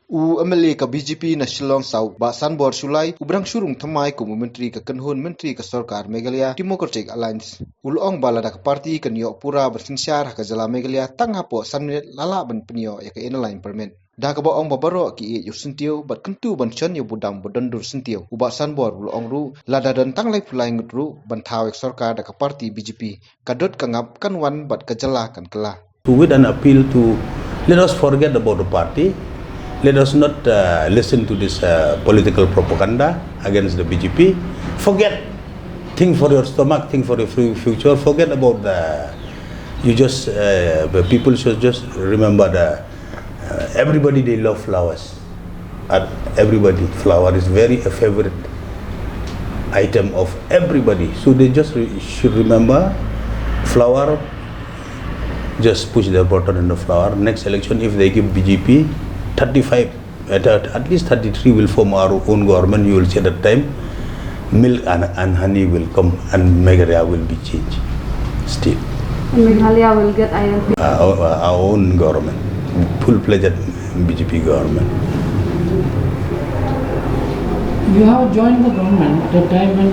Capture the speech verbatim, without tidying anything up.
U M L A ka B J P na Shillong South, Bah Sanbor Shullai, u ba dang shu rung thymmai kum u Myntri ka kynhun Myntri ka Sorkar Meghalaya Democratic Alliance, u la ong ba lada ka party kan ïoh pura ban synshar ha ka jylla Meghalaya tang hapoh san minit la lah ban pynïoh ïa ka Inner Line Permit. Da kaba ong ba baroh ki ïeit ïa u syntiew bad kyntu ban shon ïa u budam ba don dur syntiew, u Bah Sanbor u la ong ruh lada don tang laiphew lai ngut ruh ban thaw ïa ka sorkar da ka party B J P, ka dud ka ngap kan wan bad ka jylla kan kylla. With an appeal to, let us forget about the party. Let us not uh, listen to this uh, political propaganda against the B J P. Forget. Think for your stomach, think for your fu- future. Forget about the. You just, uh, the people should just remember the. Uh, everybody, they love flowers. And everybody, flower is very a favorite item of everybody. So they just re- should remember flower, just push their button in the flower. Next election, if they give B J P thirty-five, at, at, at least thirty-three will form our own government. You will see that time, milk and, and honey will come and Meghalaya will be changed. Still. And Meghalaya will get I L P. Uh, our, our own government, full-fledged B J P government. You have joined the government at a time when